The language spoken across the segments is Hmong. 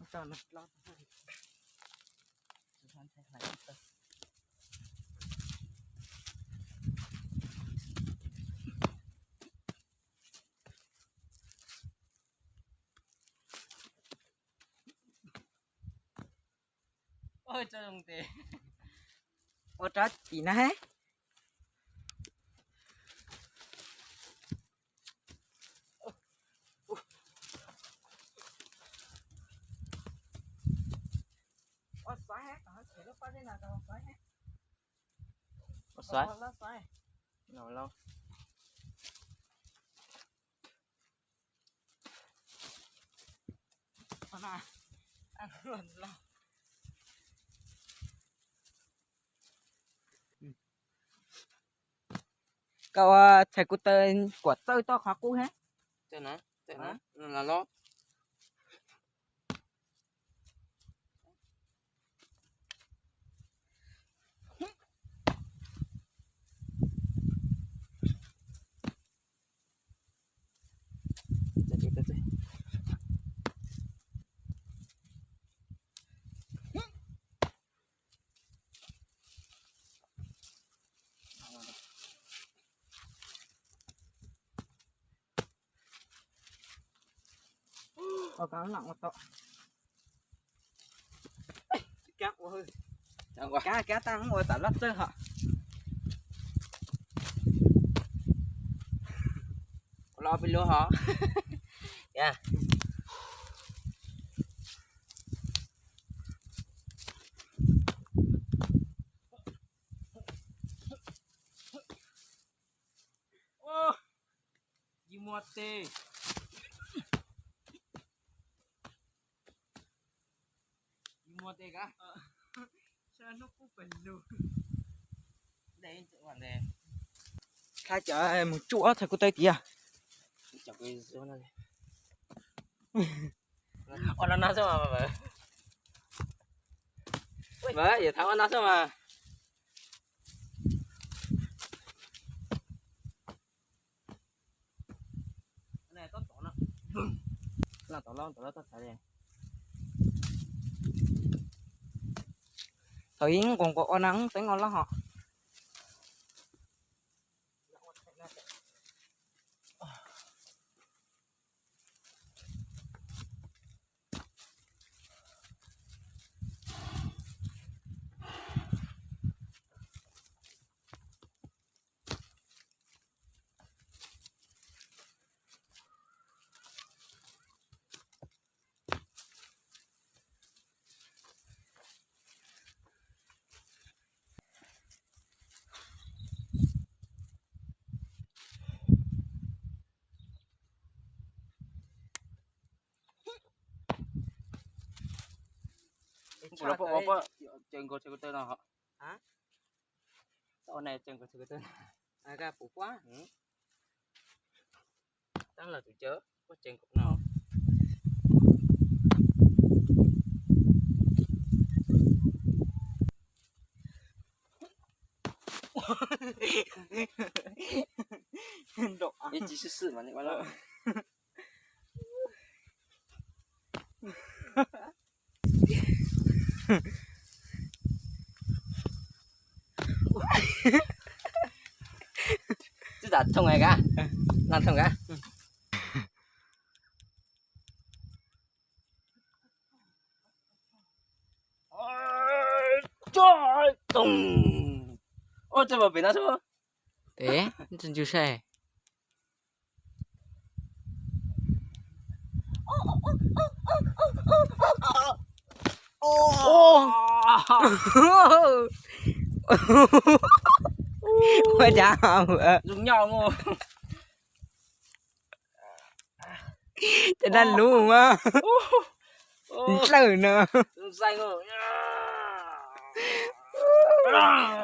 Ua rab tim na he. Ua xaiv he, tom no tshem lub paj zeb no rau xaiv he. Ua xaiv. Ua xaiv. No lauj. Koj ua txhais kuv taw kuam txawj toj qhov qub he. Ua kav lam ua tau. Kab ua, kab kab tag ua tam loj txawj hos. Los peb lub hos. Yus muaj tes. Yus muaj tes kab. Thaij cov mus tsuj ob txhais kuv taw tiag. Ua no no xwb mas. Mas yog thaij ua no xwb mas. Thaum ib nqus nqus ua no teeb ua loj hos. Ua poj, ua poj, caws nkaus txhais kuv taw no hos. Tau ne, caws nkaus txhais kuv taw. Puv poj. Tab lawm tus caw, poj caws nkaus no. Ib tsis xwb xwb mas. Twb tas thooj kab, laj thooj kab. Ua txog pem no xwb. Tes, ntsu saib. Ua cas zoo nyob mus. Cov dab lub mas nplawm no.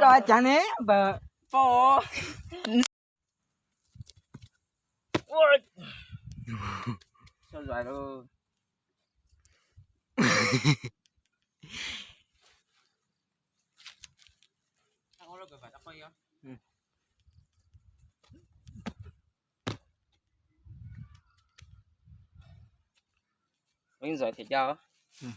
Koj cav ne npawg. Ua ib ntxawm thiab cov. Mm.